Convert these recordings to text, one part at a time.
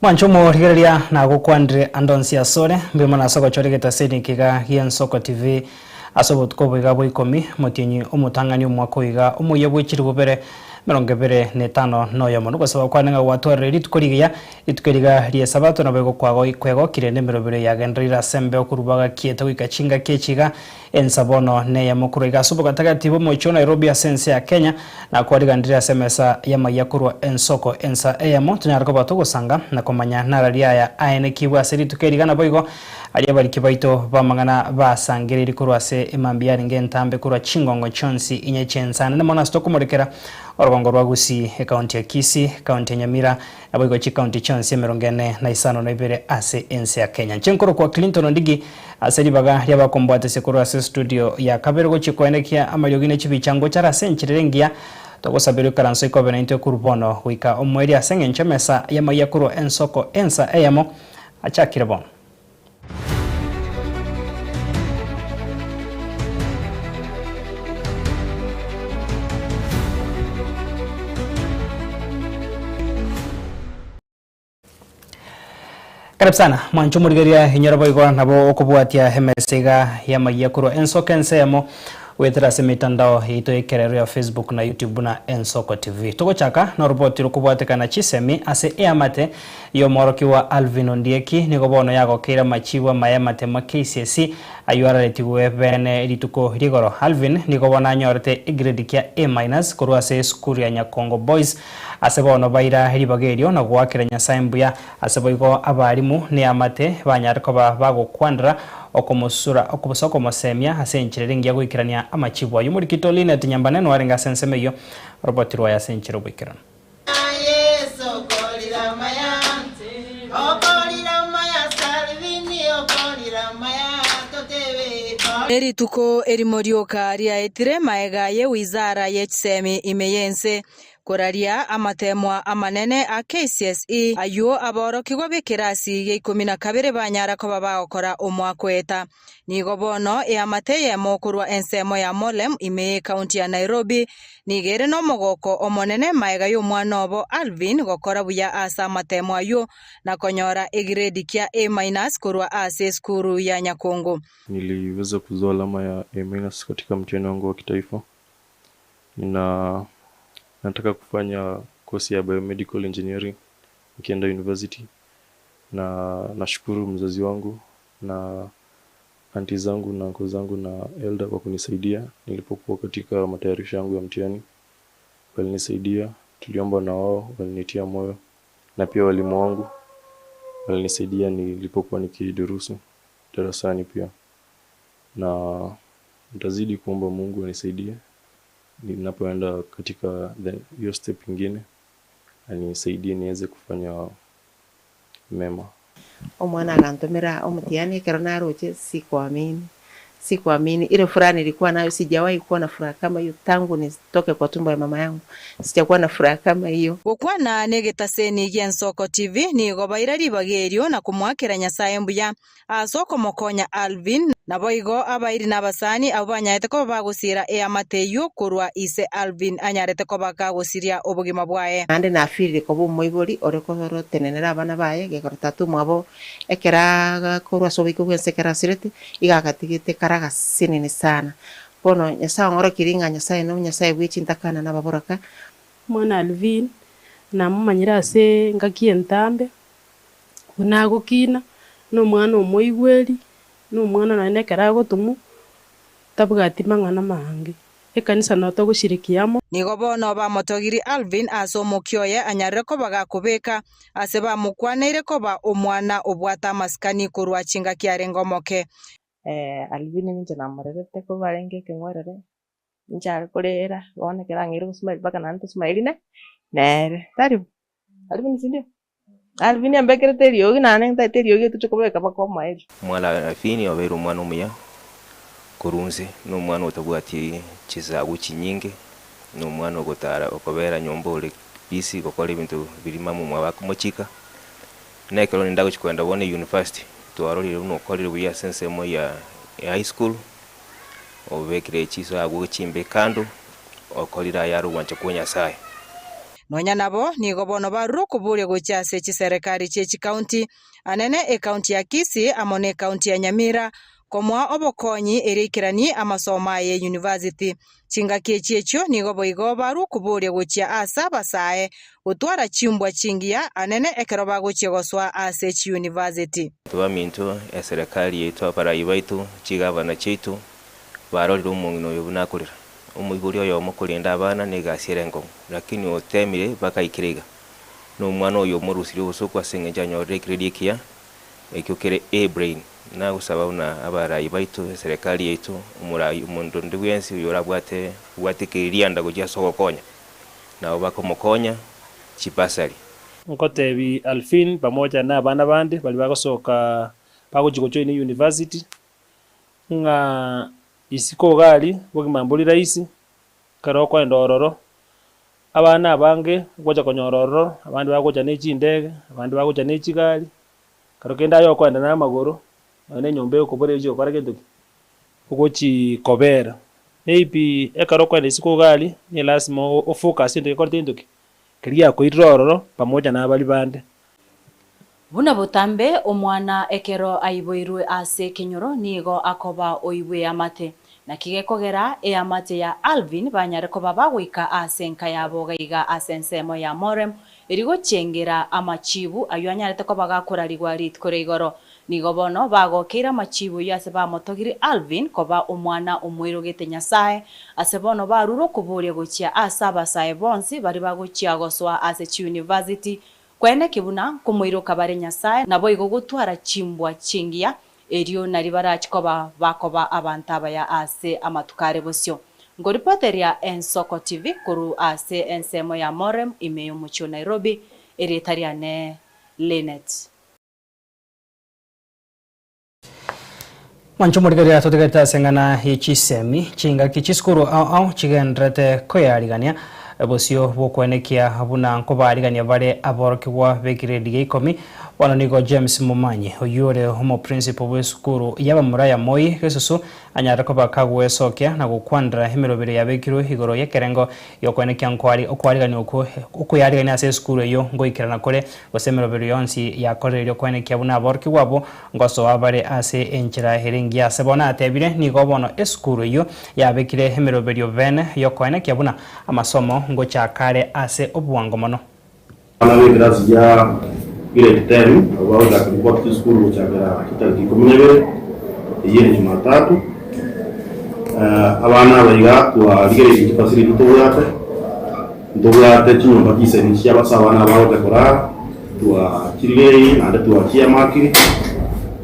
Mwanche omorigereria nagokwanire ande onsi asore, mbuya mono ase ogochora egetaseni eke iga gi'Ensoko TV ase obotuko obo iga bwa ikomi, omotienyi omotang'ani omwaka oyo iga omoyia bwe chilifu bibere emerongo ebere na etano na oyomo. Nogosaba kwane ng'a gwatwarire rituko rigiya, rituko eri iga ri'Esabato naboigo kwegokire nemerobero yagendereire ase embeo korwa bagakiete goika chingaki echi iga Ensa bono neyemo korwa iga ase obogatagati bw'omochie o Nairobi ase ense ya Kenya, na kwariganirie ase emesa y'amayia korwa ensoko ensa eyemo, tonyare koba togosanga na komanya narari aya aenekigwe ase rituko eri iga naboigo aria abariki baito b'amang'ana basangereiri korwa ase emambia yarenge entambe korwa chingongo chionsi inye chi'ensa nene mono ase tokomorekera orogongo rwa Gusii, ekaunti ya Kisii, ekaunti ya Nyamira, Naboigo chikaunti chionsi emerongo ene na isano na ibere ase ense ya Kenya. Inche nkorokwa Clinton Ondigi ase ribaga ri'abakombwatesia korwa ase estudio ya kabere gochia koenekia amariogi ne chibicha ngocha are ase enchera ere engiya. Togosaberwa ikaranso ikobe naintwe korwa bono goika omoerio ase eng'encho emesa y'amaiya korwa ensoko ensa eyemo achakire bono. Karibu sana mwanche omorigereria inyora boigo nabo okobwatia emesa iga y'amayia korwa ensoko ensemo goetera ase emetandao yaito y'ekerero ya Facebook na YouTube buna Ensoko TV. Togochaka noroboti rokobwatekana chisemi ase eamate y'omworokigwa Alvin Ondieki nigo bono yagokeire amachibu amaya amatemo KCSE ayio araretigwe bene rituko ri'igoro. Alvin nigo bono anyorete egrade kia A minus korwa ase esukuru ya Nyakongo Boys ase bono baira ribaga erio na goakera Nyasae mbuya ase boigo abarimu neamate banyare koba bagokwanera okomosura gose okomosemia ase enchera ere engiya goikerania amachibu ayio. Omorikito Linet Nyambane noarenge ase ensemo eyio roboti rwaye ase enchera oboikeranu. Nerituko erimo rioka riaetire magega ye wizara ye chisemi ime y'ense Koraria amateemwa amanene a KCSE ayio aborokigwa b'ekerasi gia ikomi na kabere banyara koba bagokora omwaka oeta. Nigo bono eamate eyemo korwa ensemo ya Molem ime y'ecounty ya Nairobi nigo ere nomogoko omonene maega y'omwana obo Alvin gokora buya ase amateemwa ayio na konyora egrade kia A minus korwa ase esukuru ya Nyakongo. Niliweza kuzoa alama ya A minus katika mtihani wangu wa kitaifa. Nina nataka kufanya kosi ya biomedical engineering nikienda university na nashukuru mzazi wangu na auntie zangu na uncle zangu na elder kwa kunisaidia nilipokuwa katika matayarisho yangu ya mtihani. Walinisaidia, tuliomba na wao, walinitia moyo na pia walimu wangu walinisaidia nilipokuwa nikidurusu darasani pia na nitazidi kuomba Mungu anisaidie ninapoenda katika hiyo step ingine anisaidie niweze kufanya mema. Omwana agantomera omotiani ekero naroche sikuamini, sikuamini ile furaha nilikuwa nayo sijawahi kuwa na furaha kama hiyo tangu nitoke kwa tumbo ya mama yangu sijakuwa na furaha kama hiyo. Gokwana negetaseni gi'Ensoko TV nigo baira ribaga erio na komoakera Nyasae mbuya Ase okomokonya Alvin, naboigo abairi na abasani abwo banyarete koba bagosiira eamate eyio korwa ise Alvin anyarete koba kagosiria obogima bwaye. Naende nafirire koba omoibori ore korotenenera abana baye, gekora tata omwabo ekero agakorwa ase oboiko bw'ense ekero asirete, iga agatigete kare agasenene sana. Bono Nyasae ong'orokirie ng'a Nyasae no Nyasae bwe chintakana na ababoraka. Omwana Alvin namomanyire ase engaki entambe, Buna agokina, nomwana omoigweri, nomwana nonya nekero agotomwa, tabwati mang'ana maange. Ekanisa nao togoshirikia amo. Nigo bono bamotogirie Alvin ase omokia oye anyarire koba gakobeka, ase bamokwaneire koba omwana obwate amasikani korwa chingaki arenge omoke. Alvin ninche namorerete korwa arenge ekeng'werere, inche are korera, bono ekero ang'eire gosmile mpaka naende tosmaili ne nere, tari bo? Alvin sindio? Alvin ambekerete eriogi naende ntaete eriogi etoche kobeka mpaka omoerio. Omwana Alvin obeire omwana omuya korwa inse, na omwana otabwati chisagu chinyinge, na omwana ogotara okobera nyomba ore busy gokora ebinto biria mama omwabo akomochika. Na ekero rende agochia kogenda bono university, twarorire buna okorire buya ase ensemo ya high school, obekire chisagu chimbe kando, okorire ayare ogwancha kwa Nyasaye. Nonya nabo, nigo bono barure okoboria gochia ase chiserekari chie chikaunti, anene ekaunti ya Kisii amo nekaunti ya Nyamira, komoa obokonyi erio aikeranie amasomo aye eyunivasiti. Chingaki echi echio nigo boigo barue okoboria gochia ase abasae gotwara chimbwa chingiya anene ekero bagochia gosoa ase chiyunivasiti. Twaminto eserekari yaito, abarai baito, chigavana chiaito, barorire omong'ina oyo buna akorera. Omoibori oyomo korenda abana negasi ere enkong'u, lakini otemire mpaka aikire iga. Na omwana oyo omorusirie obosoku ase eng'encho anyorire egrade ekiya, ekio kere A brain. Nagosaba buna abarai baito, eserekari yaito, omorai omonto onde bwensi oyorabwate obwate ekerianda gochia ase ogokonya, nabo bakomokonya chibasari. Nkotebi Alphine pamoja na abana bande baria bagosoka bagochia gojoin university, ng'a isiko iga aria bogima mbori rahisi, ekero okoenda ororo, abana abange ogocha konyora ororo, abande bagocha ne chindege, abande bagocha ne chigari, ekero kende aye okoenda na amagoro, nonya na enyomba egokobora egochi gokora gento ki? Ogochi kobera. Maybe ekero okoenda isiko iga aria, ne lasima ofocus egento gekorete gento ki? Keria giakoirire ororo pamoja na abaria bande. Buna botambe omwana ekero aiboirwe ase ekenyoro nigo akoba oibwe eamate. Naki gekogera eamate ya Alvin banyare koba bagoika ase enka yabo gaiga ase ensemo ya Morem eri gochengera amachibu ayio anyarete koba gakorarigwa rituko ria igoro. Nigo bono bagokeire amachibu ayio ase bamotogiri Alvin koba omwana omoirogete Nyasae, ase bono barure okoboria gochia ase abasae bonsi baria bagochia gosoa ase chiuniversity Kweneki buna nkomoiroka bare Nyasae, naboigo gotwara chimbwa chingiya, erio nario barache koba bakoba abanto abaya ase amatuko are bosio. Nkoripoteria Ensoko TV korwa ase ensemo ya Morem ime y'omochie o Nairobi, erieta riane Linet. Mwanche omorigereria totigarete ase eng'ana ye chisemi, chingaki chisukuru ao ao chigendererete koyarigania bosio bw'okoenekia buna nkobaarigania bare aborokigwa b'egiredi ya ikomi. Bono nigo James Momanyi, oyio ore omoprincipo bw'esukuru y'abamura ya Moi Gesusu, anyare koba kagwesokia na gokwanera emeroberi yabekirwe igoro y'ekerengo gi'okoenekia nkoari okoarigania okwo okoyarigania ase esukuru eyio ngoikerana kore gose emeroberio yonsi yakorereire okoenekia buna aborokigwa abwo ngosoa bare ase enchera ere engiya. Ase bono atebire, Nigo bono esukuru eyio yabekire emeroberio bene y'okoenekia buna amasomo ngochaka are ase obwango mono. Abana b'ekerasi gia grade ten abwo bagochaka ripoti chisukuru gochakera chitariki ikomi na ibere, eyio ere Jumatatu. Abana aba iga twarigereirie chifacility tobwate, ntobwate chinyomba chisemi chia ase abana aba bagocha korara, twachirigereirie naende twachiamakire,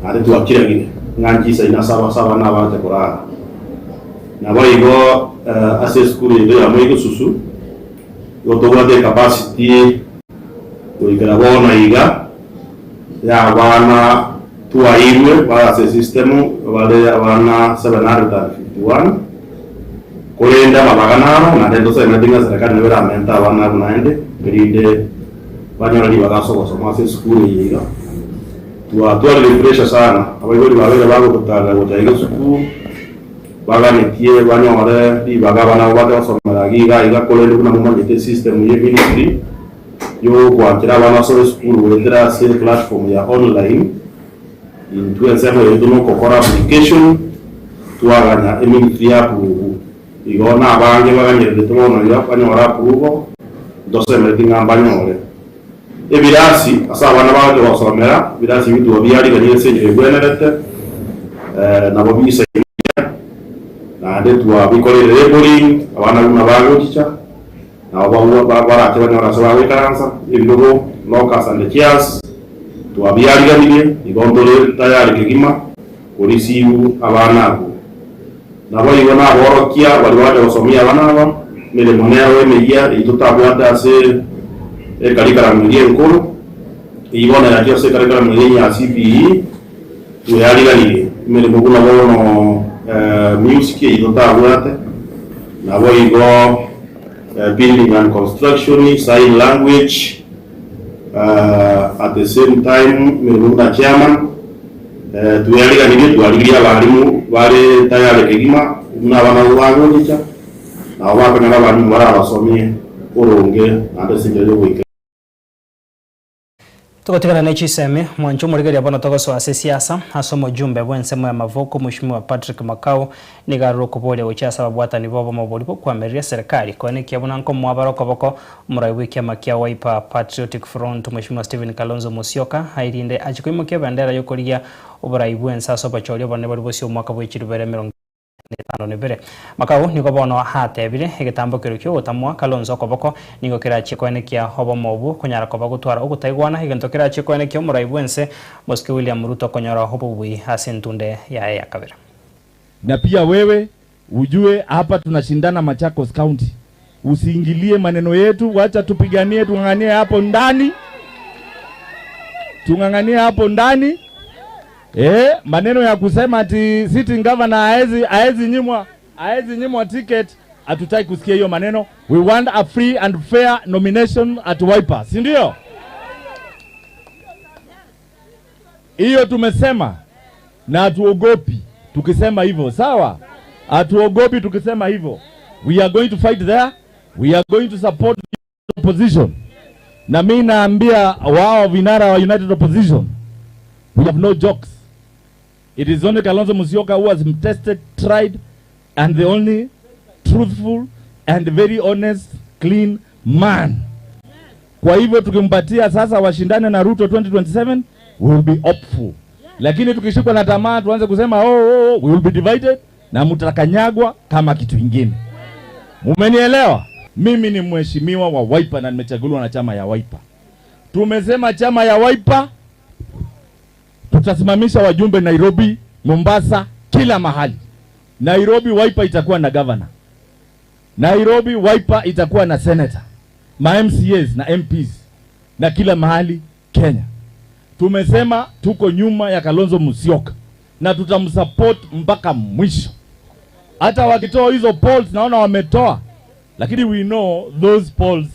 naende twachiragire ng'a nchisaine ase ase abana aba bagocha korara. Naboigo ase esukuru yaito ya Moi Gesusu, Igo tobwate ecapacity goikera bono iga ya abana twairwe bare ase esystem bare abana 751, korende amabaga naro naende ntosemereti ng'a eserekari nabo eramente abana abwo naende erinde banyore ribaga ase ogosoma ase esukuru eye iga. Twatwarire pressure sana, abaibori babeire bagototarera gocha iga esukuru. Baganetie banyore ribaga abana abo bache gosomera iga iga, korende buna momanyete esystem ye ministry yogwanchera abana basoe esukuru goetera ase eplatform ya online, intwe ensemo yaito nokokora application twaganya eministry ya approve. Igo nabange baganyererete bono iga banyore approval, ntosemereti ng'a mbanyore. Ebirasi ase abana bagocha gosomera, ebirasi ebi twabiariganie ase enchera egwenerete, nabo bisaine buya, naende twabikorire labeling, abana buna bagochicha, nabo barache banyore ase bagoikaransa, ebirogo, lockers and chairs, twabiariganirie, igo ntore tayari kegima koreceive abana abwo. Naboigo naborokia baria bagocha gosomia abana aba, emeremo nero emeyia eyio totabwate ase ekarikaramu eria enkoro, eyio bono yachire ase ekarikaramu eria enyia ya CBE, tweyariganirie emeremo buna bono music eyio totabwate, naboigo building and construction, sign language, at the same time emeremo buna chairman. Tweyariganirie, twarigirie abalimu bare tayari kegima, buna abana abwo bagochicha, nabo bakonyora abalimu barabasomie. boronge naende ase enchera y'ogoika. Togotigana ne chisemi, mwanche omorigereria bono togosoa ase siasa, ase omojumbe bw'ensemo ya Mavoko Mweshimiwa Patrick Makau nigo arure okoboria gochia ase ababwatani b'obomo boria bokoamereria eserekari koenekia buna nkomoa bare okoboko omorai bw'ekiama kia Wiper Patriotic Front Mweshimiwa Stephen Kalonzo Musyoka airinde achie koimokia ebendera y'okorigia oborai bw'ense ase obochori obonene bori bosio omwaka bw'echirubere emerongo netano nebere. Makau nigo bono atebire, Egetambo keria ki'ogotamwa Kalonzo okoboko nigo kerachie koenekia obomo obwo konyara koba gotwara ogotaigwana, egento kerachie koenekia omorai bw'ense Mosike William Ruto konyora obobui ase entunde yaye ya kabere. Na pia wewe ujue hapa tunashindana Machakos County, usiingilie maneno yetu, wacha tupiganie, tung'ang'anie hapo ndani, tung'ang'anie hapo ndani. Eh, maneno ya kusema ati sitting governor haezi haezi nyimwa haezi nyimwa ticket, hatutaki kusikia hiyo maneno. We want a free and fair nomination at Wiper, si ndio? Hiyo tumesema na hatuogopi tukisema hivyo, sawa? Hatuogopi tukisema hivyo. We are going to fight there, we are going to support the opposition. Na mimi naambia wao vinara wa United Opposition, we have no jokes. It is only Kalonzo Musyoka who has been tested, tried, and the only truthful and very honest, clean man. Kwa hivyo tukimpatia sasa washindane na Ruto 2027, we will be hopeful. Lakini tukishikwa na tamaa tuanze kusema oh, oh, oh, we will be divided na mtakanyagwa kama kitu ingine. Mumenielewa? Mimi ni mheshimiwa wa Wiper na nimechaguliwa na chama ya Wiper. Tumesema chama ya Wiper tutasimamisha wajumbe Nairobi, Mombasa, kila mahali. Nairobi Wiper itakuwa na governor. Nairobi Wiper itakuwa na senator, ma MCAs na MPs na kila mahali Kenya. Tumesema tuko nyuma ya Kalonzo Musyoka na tutamsupport mpaka mwisho. Hata wakitoa hizo polls, naona wametoa, lakini we know those polls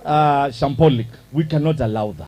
uh, shambolic. We cannot allow that.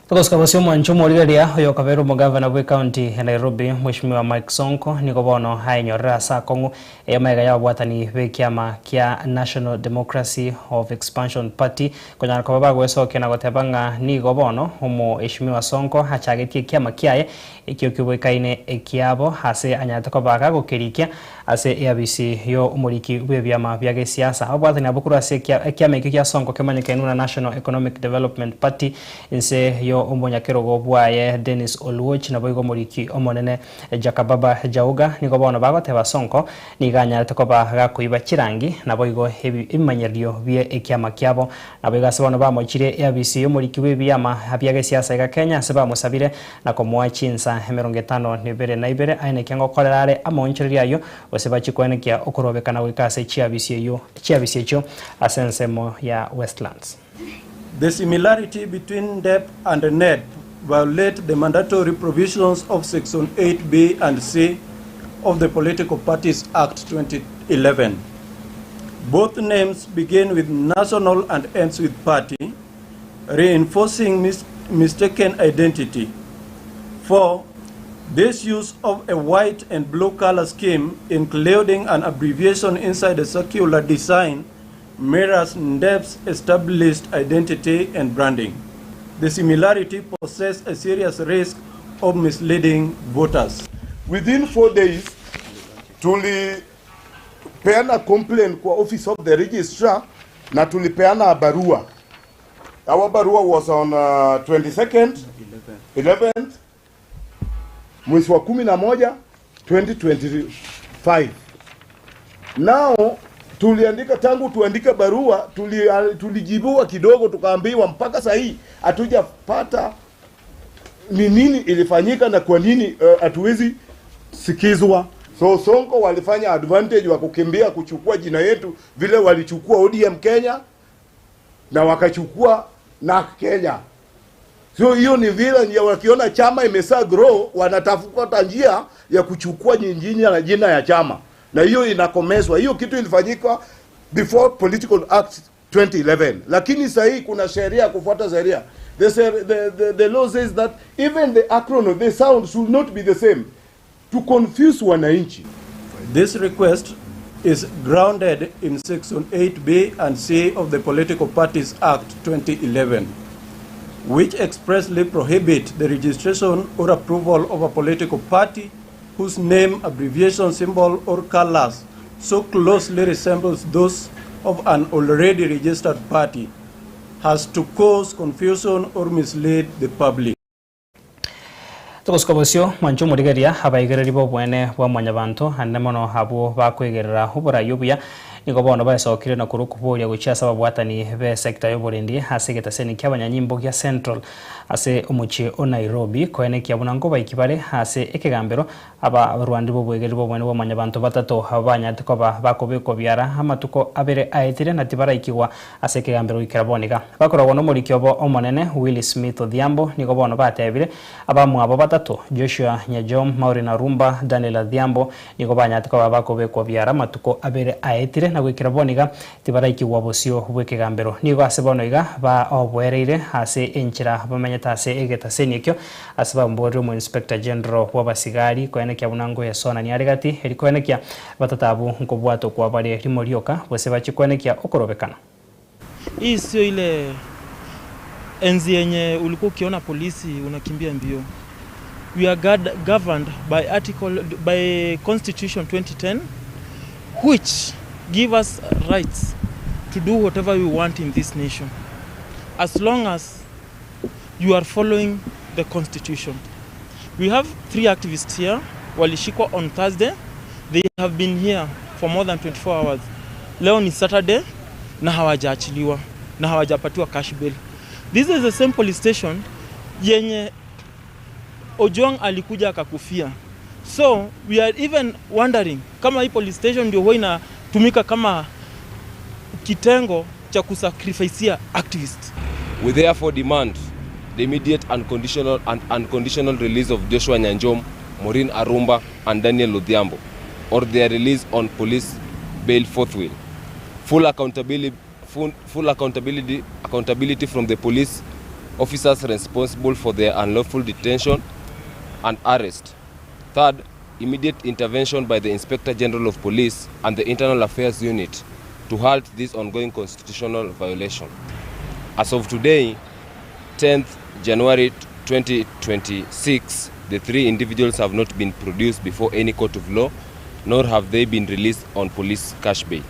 Togosika bosio omwancho omorigereria oyo okabeire omogavana bwe county ya Nairobi Mweshimiwa Mike Sonko nigo bono aenyorire ase akong'u eyamaiga y'ababwatani b'ekiama kia National Democracy of Expansion Party konyara koba bagoesokia na goteba ng'a nigo bono omoeshimiwa Sonko achagetie ekiama kiaye ekio kiboikaine ekiabo ase anyarete koba gagokerikia Ase eabisi yo omoriki bw'ebiama bia gesiasa, ababwatani abwo korwa ase ekiama ekio gia Sonko kemanyekaine buna National Economic Development Party inse yo omonyakerogo bwaye Dennis Oluoch naboigo omoriki omonene Jakababa Jauga nigo bono bagoteba Sonko nigo anyarete koba gakoiba chirangi naboigo ebimanyererio bie ekiama kiabo. Naboigo ase bono bamochire eabisi y'omoriki bw'ebiama bia gesiasa iga Kenya ase bamosabire na komoa chinsa emerongo etano nebere na ibere aenekie ngokorera are amaonchoreria ayio, gose bachie koenekia okorobekana goika ase chiabisi eyio chiabisi echio ase ensemo ya Westlands. The similarity between NDEP and NEDP violate the mandatory provisions of Section 8B and C of the Political Parties Act 2011. Both names begin with national and ends with party, reinforcing mis mistaken identity. 4. This use of a white and blue color scheme, including an abbreviation inside a circular design, mirrors NDEP's established identity and branding. The similarity poses a serious risk of misleading voters. Within 4 days tulipeana complaint kwa office of the registrar na tulipeana barua. Our barua was on 22nd 11th mwezi wa 11 2025. Now tuliandika, tangu tuandike barua tulijibiwa kidogo, tukaambiwa mpaka saa hii hatujapata ni nini ilifanyika na kwa nini hatuwezi sikizwa. So Sonko walifanya advantage wa kukimbia kuchukua jina yetu vile walichukua ODM Kenya na wakachukua NARC Kenya. So hiyo ni vile ndio wakiona chama imesa grow wanatafuta njia ya kuchukua nyingine na jina ya chama, na hiyo inakomezwa. Hiyo kitu ilifanyika before Political Act 2011, lakini sasa hii kuna sheria kufuata sheria. The law says that even the acronym, the sound should not be the same to confuse wananchi. This request is grounded in Section 8B and C of the Political Parties Act 2011, which expressly prohibit the registration or approval of a political party whose name, abbreviation, symbol, or colors so closely resembles those of an already registered party as to cause confusion or mislead the public. Togosika bosio, mwanche omorigereria, abaigereri b'oboene bwa Mwanyabanto, ande mono abwo bakoigerera oborai obuya, nigo bono baesokire na korwa okoboria gochia ase ababwatani b'esecta y'oborendi ase egetaseni ki'abanyanyimbo gia Central ase omochie o Nairobi koenekia buna nkobaiki bare ase ekegambero Abarwani b'obwegereri b'obonene bwa Mwanyabanto batato abwo banyarete koba bakobekwa biara amatuko abere aetire na tibaraikigwa ase ekegambero goikera bono iga. Bakoragwa nomoriki obo omonene Willy Smith Odhiambo nigo bono batebire abamwabo batato Joshua Nyajom, Maureen Arumba, Daniel Adhiambo nigo banyarete koba bakobekwa biara amatuko abere aetire na goikera bono iga tibaraikigwa bosio bw'ekegambero. Nigo ase bono iga baoboereire ase enchera bamenyete ase egetaseni ekio Ase bamborire omoinspector general bw'abasigari koenekia buna ngoyesonania are gati, eri koenekia batata abwo nkobwata okwa bare rimo rioka, gose bachie koenekia okorobekana. Hii sio ile enzi yenye ulikuwa ukiona polisi unakimbia mbio. We are governed by article, by constitution 2010 which give us rights to do whatever we want in this nation as long as you are following the constitution. We have three activists here walishikwa on Thursday. They have been here for more than 24 hours. Leo ni Saturday na hawajaachiliwa na hawajapatiwa cash bail. This is the same police station yenye Ojwang alikuja akakufia. So we are even wondering kama hii police station ndio huwa inatumika kama kitengo cha kusacrifice activists. We therefore demand the immediate unconditional and unconditional release of Joshua Nyanjom, Maureen Arumba and Daniel Odhiambo or their release on police bail forthwith. Full accountability, full, full accountability, accountability from the police officers responsible for their unlawful detention and arrest. Third, immediate intervention by the Inspector General of Police and the Internal Affairs Unit to halt this ongoing constitutional violation. As of today, 10th January 2026, the three individuals have not been produced before any court of law, nor have they been released on police cash bail.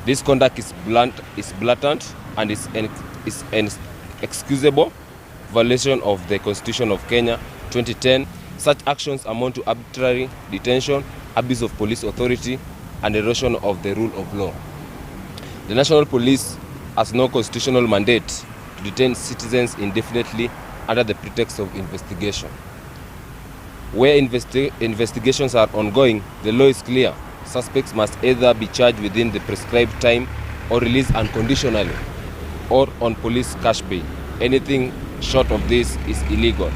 This conduct is, blunt, is blatant and is, is inexcusable violation of the Constitution of Kenya 2010. Such actions amount to arbitrary detention, abuse of police authority, and erosion of the rule of law. The National Police has no constitutional mandate to detain citizens indefinitely under the pretext of investigation. Where investi investigations are ongoing, the law is clear. Suspects must either be charged within the prescribed time or released unconditionally or on police cash bail. Anything short of this is illegal.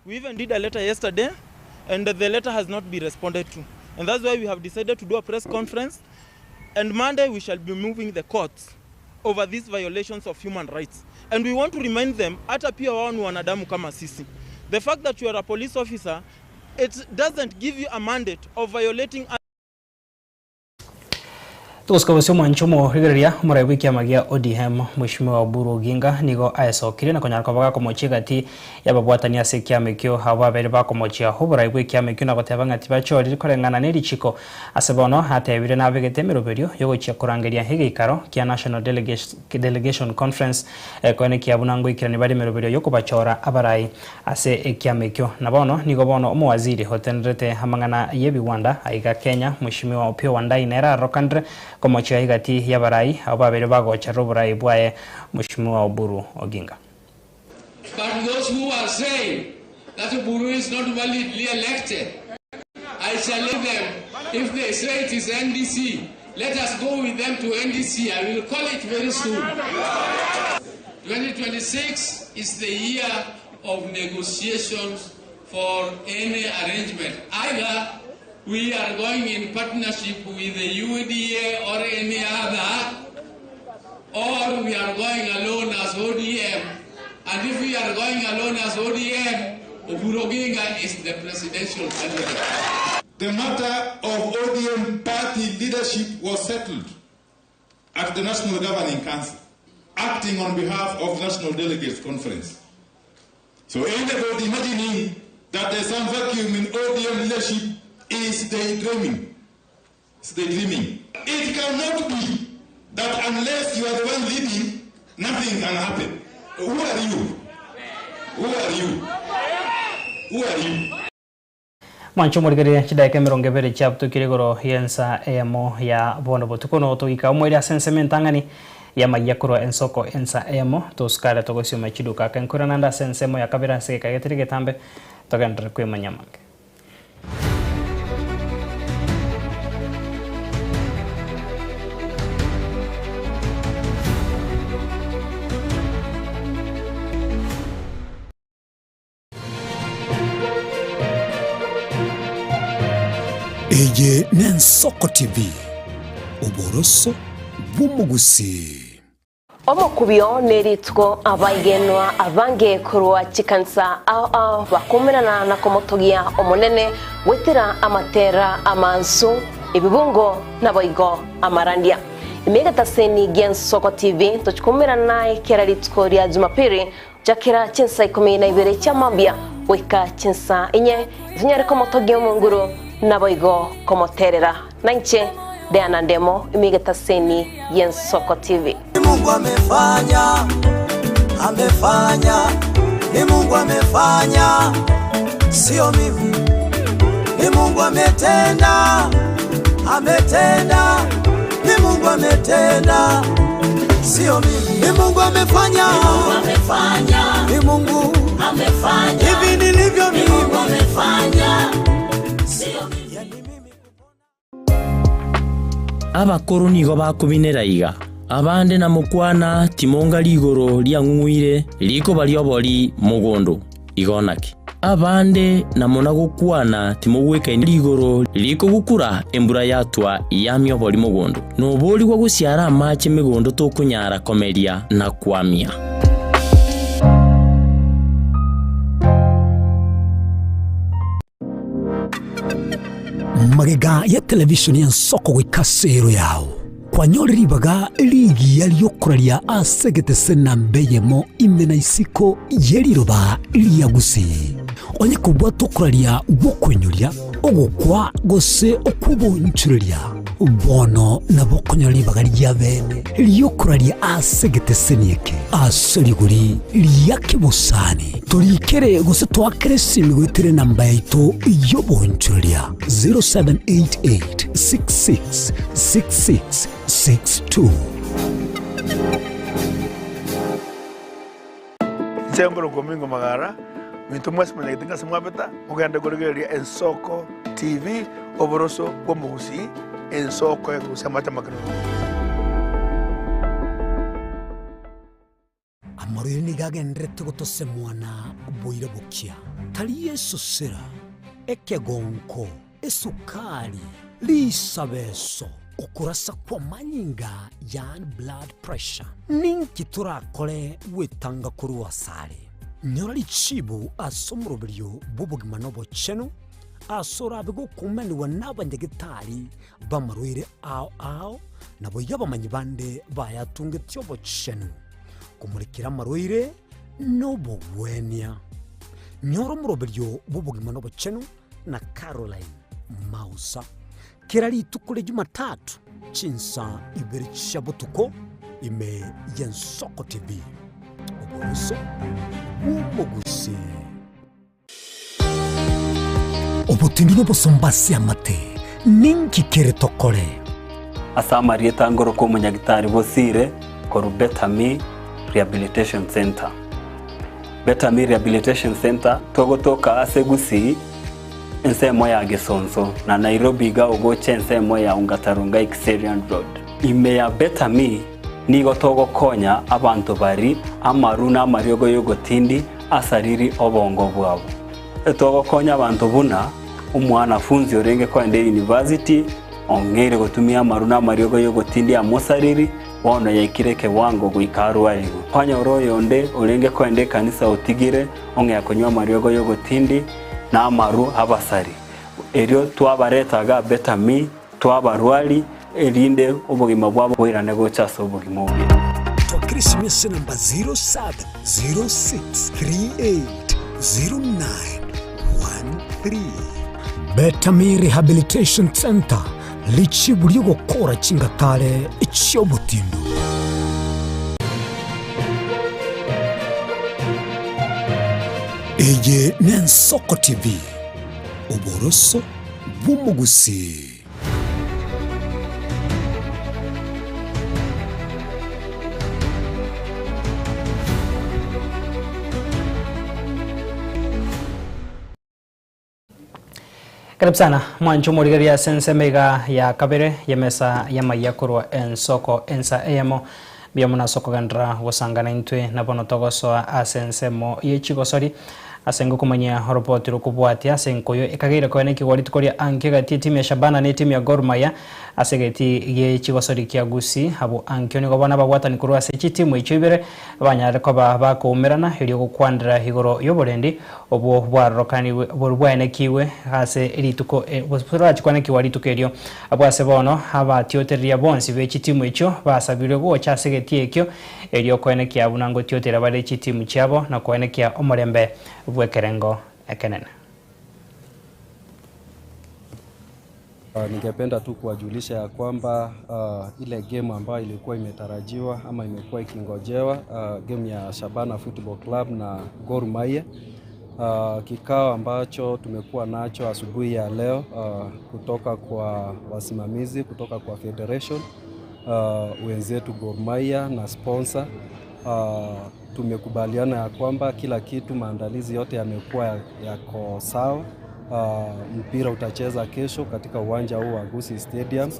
We even did a letter yesterday and the letter has not been responded to. And that's why we have decided to do a press conference and Monday we shall be moving the courts over these violations of human rights. And we want to remind them hata pia wao ni wanadamu kama sisi. The fact that you are a police officer, it doesn't give you a mandate of violating Togosika bosio omwancho omorigereria omorai bw'ekiama gia ODM Mweshimiwa Oburu Oginga nigo aesokirie na konyara koba gakomochia egati y'ababwatani ase ekiama ekio abwo babere bakomochia oborai bw'ekiama ekio na goteba ng'a tibachoriri koreng'ana nerichiko ase bono atebire nabegete emeroberio yogochia korangeria egeikaro kia National Delegation Conference koenekia buna ngoikerania bare emeroberio yokobachora abarai Ase ekiama ekio. Na bono nigo bono omowaziri otenerete amang'ana y'ebigwanda aiga Kenya, Mweshimiwa Opiyo Wandayi nere arokanire komochia egati y'abarai abwo babeire bagocherera oborai bwaye Mweshimiwa Oburu Oginga. But those who are saying that Oburu is not validly elected, I challenge them, if they say it is NDC, let us go with them to NDC. I will call it very soon. 2026 is the year of negotiations for any arrangement. Either we are going in partnership with the UDA or any other, or we are going alone as ODM. And if we are going alone as ODM, Oburu Oginga is the presidential candidate. The matter of ODM party leadership was settled at the National Governing Council, acting on behalf of the National Delegates Conference. So anybody imagining that there's some vacuum in ODM leadership is daydreaming. It's daydreaming. It cannot be that unless you are the one leading, nothing can happen. Who are you? Who are you? Who are you? Mwanche omorigereria chidaeka emerongo ebere chiabutukire igoro y'ensa eyemo ya bono botuko notogoika omoerio ase ensemo entang'ani y'amayia korwa ensoko ensa eyemo tosukare togosioma chiduka ake nkoirana ande ase ensemo ya kabere ase egeka getari getambe togenderere kwemanya amange. Eye n'Ensoko TV, oboroso bw'omogusii. Omokubio nerituko abaigenwa abange korwa chikanisa ao ao bakomerana na komotogia Omonene goetera amatera amansu, ebibungo naboigo amarandia. Ime egetaseni gi'Ensoko TV tochikomerana naye kera rituko ria Jumapili Chakera chinsa ikomi na ibere chia mambia goika chinsa inye, tonyare komotogia Omonguru, naboigo komoterera. Nainche Diana Ndemo, ime egetaseni y'Ensoko TV. Ni Mungu amefanya, amefanya, ni Mungu amefanya, sio mimi. Ni Mungu ametenda, ametenda, ni Mungu ametenda, sio mimi. Ni Mungu amefanya, Ni Mungu amefanya, ni Mungu amefanya, hivi nilivyo Ni mimi. Mungu amefanya, sio mimi. Abakoro nigo bakobinera iga, Abande na mokwana timonga rigoro riang'ung'uire, rikoba ri'obori mogondo. Igo naki? Abande na mona gokwana timogwekaini rigoro rikogukura embura yatwa yamia obori mogondo, noborigwa gosiara amache megondo tokonyara komeria na kwamia. Magega ya televishoni y'ensoko goika ase ero yao, kwanyore ribaga rigiya ri'okoraria ase egetese namba eyemo ime na isiko ye riroba ria Gusii. Onye kobwata okoraria gw'okoinyoria, ogokwa gose okw'obonchoreria, Bono nabo okonyora ribaga ria bene ri'okoraria ase egeteseni eke ase rigori ria kebosani. Torikere gose toakere esimi goetera enamba yaito y'obonchoreria 0788666662. Inche nkorokwa Omingo Magara, minto mwensi monyagete ng'ase mwabeta, mogende korigereria Ensoko TV, oboroso bw'omogusii, ensoko ekorusia amache amakeroro. Amarwaire nigo agendererete gotosemwa na boira bokia, tari esosera, ekegonko, esukari, risabeso, okorasa kw'amanyinga yaani blood pressure. Ninki torakore gwetanga korwa asare? Nyora richibu ase omoroberio bw'obogima na obochenu, ase orabe gokumanigwa n'abanyagetari b'amarwaire ao ao, naboigo abamanyi bande bayatungetie obochenu, komorekera amarwaire nobogwenia. Nyora omoroberio bw'obogima na obochenu na Caroline Mausa kera rituko ria Jumatatu chinsa ibere chia botuko ime y'Ensoko TV. Oboroso bw'omogusii. Obotindi n'obosomba ase amate, ninki kere tokore? Ase amarieta ngoroka omonyagitari Bosire korwa Better Me Rehabilitation Centre. Better Me Rehabilitation Centre togotoka ase Gusii ensemo ya Gesonso na Nairobi iga ogocha ensemo ya Ongata Rongai Kiserian Road. Ime ya Better Me nigo togokonya abanto bari amaru na amariogo y'ogotindi asariri obongo bwabo. Togokonya abanto buna omwanafunzi orenge koenda eyunivasiti ong'eire gotumia amaru na amariogo y'ogotindi amosariri Bono yaikire ekewango goika arwarigwe. Kwanyora oyonde orenge koenda ekanisa otigire ong'ea konywa amariogo y'ogotindi na amaru abasari. Erio twabareta iga Betami, twabarwari, erinde obogima bwabo boirane gocha ase obogima obuya. Twakera esimesa enamba 0706380913. Betami Rehabilitation Centre, richibu ri'ogokora chingatare chi'obotindu. Eye n'Ensoko TV, oboroso bw'omogusii. Karibu sana mwancho omorigereria ase ensemo iga ya kabere y'emesa y'amayia korwa ensoko ensa eyemo. Mbuya mono ase okogenderera gosangana intwe na bono togosoa ase ensemo ye chigosori ase ngokomanyia oropoti rokobwatia ase enkoyo ekageire koena ekigwa rituko ria Ankio egati etimu ya Shabana na etimu ya Gor Mahia ase egeti gie chigosori kia Gusii. Abwo Ankio nigo bono ababwatani korwa ase chitimu echio ibere banyarire koba bakoumerana erio gokwanera igoro y'oborendi obwo bwarorokanigwe boria bwaenekigwe ase rituko borachie kwanekigwa rituko erio. Abwo ase bono abatiotereria bonsi be chitimu echio basabirwe gocha ase egetii ekio, erio koenekia buna ngotiotera bare chitimu chiabo na koenekia omorembe bw'ekerengo ekenene. Ningependa tu kuwajulisha ya kwamba uh, ile game ambayo ilikuwa imetarajiwa ama imekuwa ikingojewa uh, game ya Shabana Football Club na Gor Mahia uh, kikao ambacho tumekuwa nacho asubuhi ya leo uh, kutoka kwa wasimamizi kutoka kwa federation uh, wenzetu Gor Mahia na sponsor uh, tumekubaliana ya kwamba kila kitu maandalizi yote yamekuwa yako sawa. Uh, mpira utacheza kesho katika uwanja huu wa Gusii Stadium.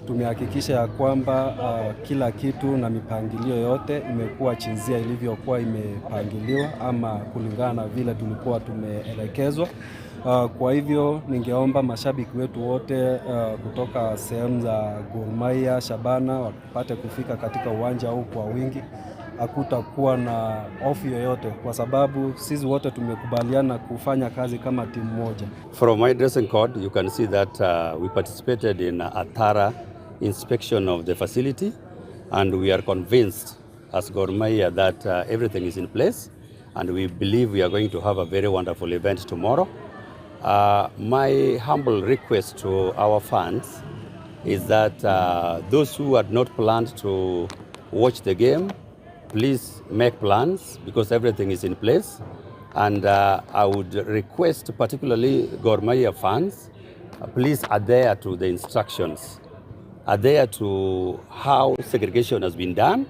Tumehakikisha ya kwamba uh, kila kitu na mipangilio yote imekuwa chinzia ilivyokuwa imepangiliwa ama kulingana na vile tulikuwa tumeelekezwa. Uh, kwa hivyo ningeomba mashabiki wetu wote uh, kutoka sehemu za Gor Mahia, Shabana wapate kufika katika uwanja huu kwa wingi. Hakutakuwa na hofu yoyote kwa sababu sisi wote tumekubaliana kufanya kazi kama timu moja. From my dressing code, you can see that uh, we participated in a thorough inspection of the facility and we are convinced as Gor Mahia that uh, everything is in place and we believe we are going to have a very wonderful event tomorrow. Uh, my humble request to our fans is that uh, those who had not planned to watch the game, please make plans because everything is in place. And uh, I would request particularly Gor Mahia fans, uh, please adhere to the instructions, adhere to how segregation has been done,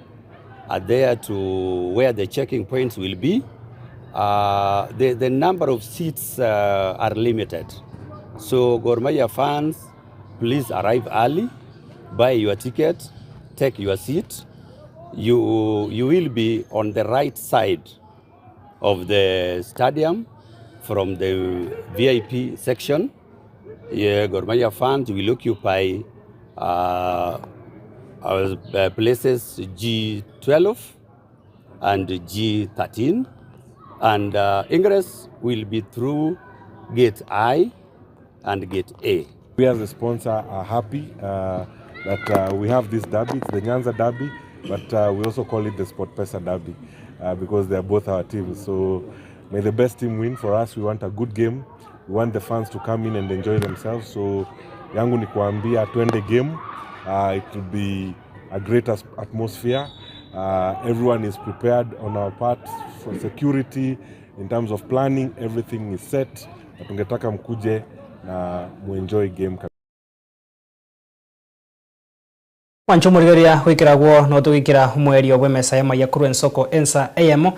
adhere to where the checking points will be. Uh, the, the number of seats uh, are limited. So Gor Mahia fans, please arrive early, buy your ticket, take your seat. You, you will be on the right side of the stadium from the VIP section. Yeah, Gor Mahia fans will occupy uh, our, uh, places G12 and G13, and uh, ingress will be through gate I and gate A. We as a sponsor are happy uh, that uh, we have this derby. It's the Nyanza derby, but uh, we also call it the SportPesa derby uh, because they are both our teams. So may the best team win. For us, we want a good game. We want the fans to come in and enjoy themselves. So yangu ni kuambia twende game. Uh, it will be a great atmosphere. Uh, everyone is prepared on our part for security in terms of planning, everything is set. Na tungetaka mkuje na muenjoy game. Mwancho omorigereria goikera agwo notogoikera omoerio bw'emesa y'amaiya korwa ensoko ensa eyemo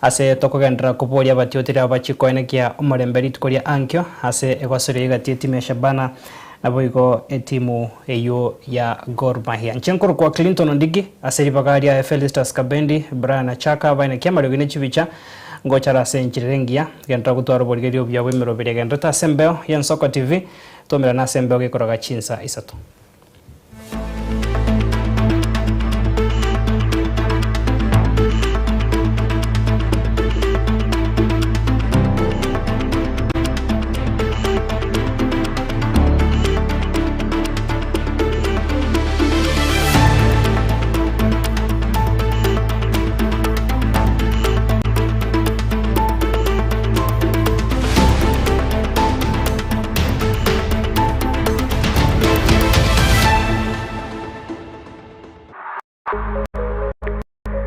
ase tokogenderera koboria abatioteri aba bachikoenekia omorembe rituko ria ankio ase egosoria egati etimu ya Shabana naboigo etimu eywo ya Gor Mahia. Inche nkorokwa Clinton Ondigi ase ribaga ria Felistus Kabendi, Brian Achaka baenekia amariogi ne chibicha ngochara ase enchera engiya genderera gotwara oborigereria obuya bwa emeroberi egendererete ase embeo ya Ensoko TV, tomerane ase embeo gekoroga chinsa isato.